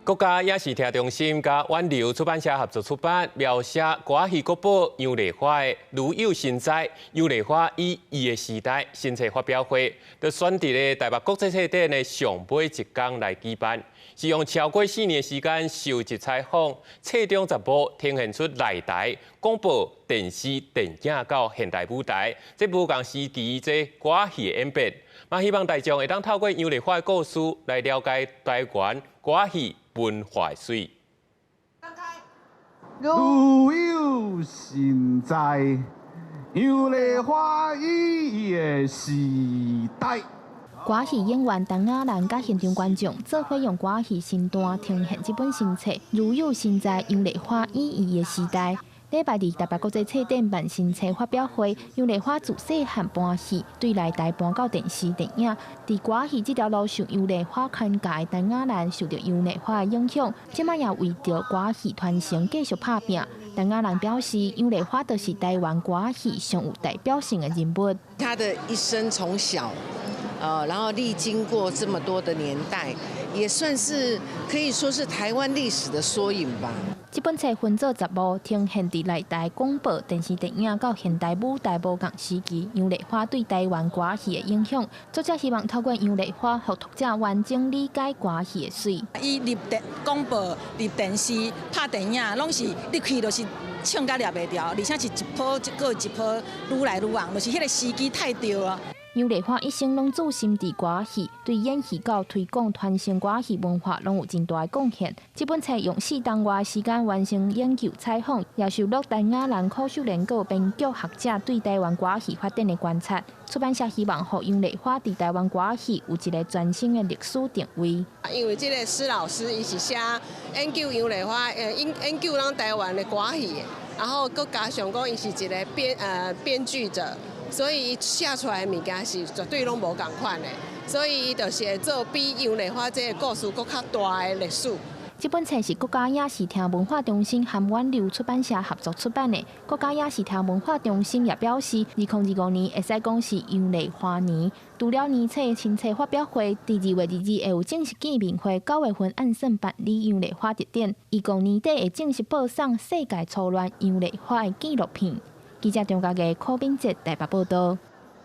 國家影視聽中心佮遠流出版社合作出版，描寫歌仔戲國寶楊麗花的《如有神在》，楊麗花與伊的時代新冊發表會，就選佇咧台北國際冊展的上尾一工來舉辦，是用超過4年的時間收集採訪，冊中10部呈現出內台廣播、電視、電影到現代舞台，這無仝時期這歌仔戲的演變。嘛，希望大眾會當透過楊麗花的故事來了解台灣歌仔戲文化的媠。如有神在，楊麗花與伊的時代。歌戲演員陳雅蘭佮現場觀眾做伙用歌戲身段呈現這本新冊《如有神在，楊麗花與伊的時代》。禮拜二台北國際冊展辦新冊發表會，楊麗花自細漢搬戲，對內台搬到電視電影，佇歌戲這條路上，楊麗花牽教的陳雅蘭受著楊麗花的影響，這擺也為著歌戲傳承繼續拍拚。陳雅蘭表示，楊麗花就是台灣歌戲上有代表性的人物。她的一生從小，然後歷經過這麼多的年代，也算是可以說是台灣歷史的縮影吧。這本冊分做10幕，呈現佇內台廣播、電視、電影到現代舞台無仝時期，楊麗花對台灣歌戲的影響。作者希望透過楊麗花，予讀者完整理解歌戲的媠。伊入電廣播、入電視、拍電影，攏是入去就是唱甲掠袂牢，而且是一波一個一波愈來愈紅，就是彼个時機太對啊。楊麗花一生攏醉心佇歌戲，對演戲到推廣傳承歌戲文化，攏有真大的貢獻。這本冊用4冬外時間完成研究採訪，也收錄陳雅蘭、柯秀蓮閣編劇學者對台灣歌戲發展的觀察。出版社希望予楊麗花佇台灣歌戲有一個全新的歷史定位。因為這個施老師伊是寫研究楊麗花，研究咱台灣的歌戲的，然後閣加上講伊是一個編劇者。所以伊寫出來的物件是絕對攏無仝款的，所以伊就是會做比楊麗花這個故事閣較大的歷史。這本冊是國家影視聽文化中心和遠流出版社合作出版的。國家影視聽文化中心也表示，2025年會使講是楊麗花年。除了年冊新冊發表會，佇2月22日會有正式見面會，9月份按算辦理楊麗花特展，預計年底會正式播送世界初戀楊麗花的紀錄片。記者張家傑、柯敏哲台北報道。